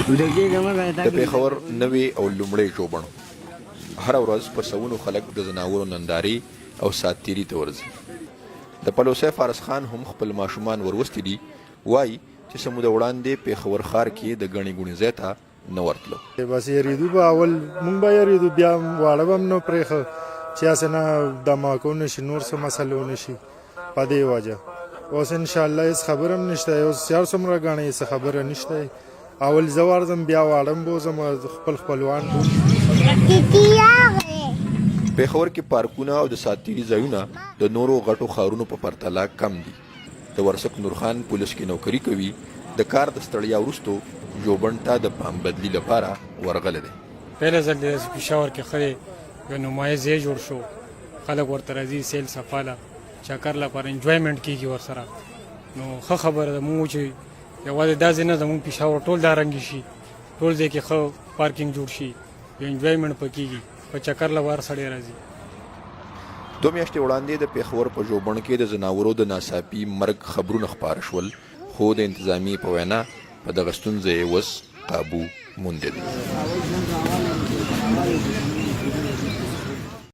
د پېښور نوې او لومړۍ ژوبڼ هره ورځ په سوونو خلک د ځناورو نندارې او ساعت تېري ته ورځي. د پلوسۍ فارس خان هم خپل ماشومان وروستي دي، وايي چې څه موده وړاندې پېښور ښار کې د ګڼې ګوڼې ځای ته نه ورتلو. بس یریدو به اول مونږ به یریدو، بیا واړه به هم نه پرېښه چې هسې نه دماکه ونه شي، نور څه مسله ونه شي. په دې وجه اوس ان شاء الله هیڅ خبره هم نشته. اوس چې هر څومره ګڼې څه خبره نشته. اول زه ورځم، بیا واړه هم بوځم، خپل خپلوان ټول. پېښور کې پارکونه او د ساعتېري ځایونه د نورو غټو ښارونو په پرتله کم دي. د ورسک نورخان پولیس کې نوکري کوي، د کار د ستړیا وروسته ژوبڼ ته د پام بدلي لپاره ورغلی دی. پهله ځل دی داسې پېښور کې ښه دی، یو نمایش ځای جوړ شو، خلک ورته راځي سیل صفا له چکر لپاره، انجوایمنټ کیږي ورسره، نو ښه خبره ده. موږ چې یوازې دا ځای نه، زموږ پېښور ټول دا رنګ شي، ټول ځای کې ښه پارکینګ جوړ شي، یو انجوایمنټ پکېږي، په چکر له هر سړی راځي. دوه میاشتې وړاندې د پېښور په ژوبڼ کې د ځناورو د ناڅاپي مرګ خبرونه خپاره شول، خو د انتظامیې په وینا په دغه ستونزه یې اوس قابو موندی دی.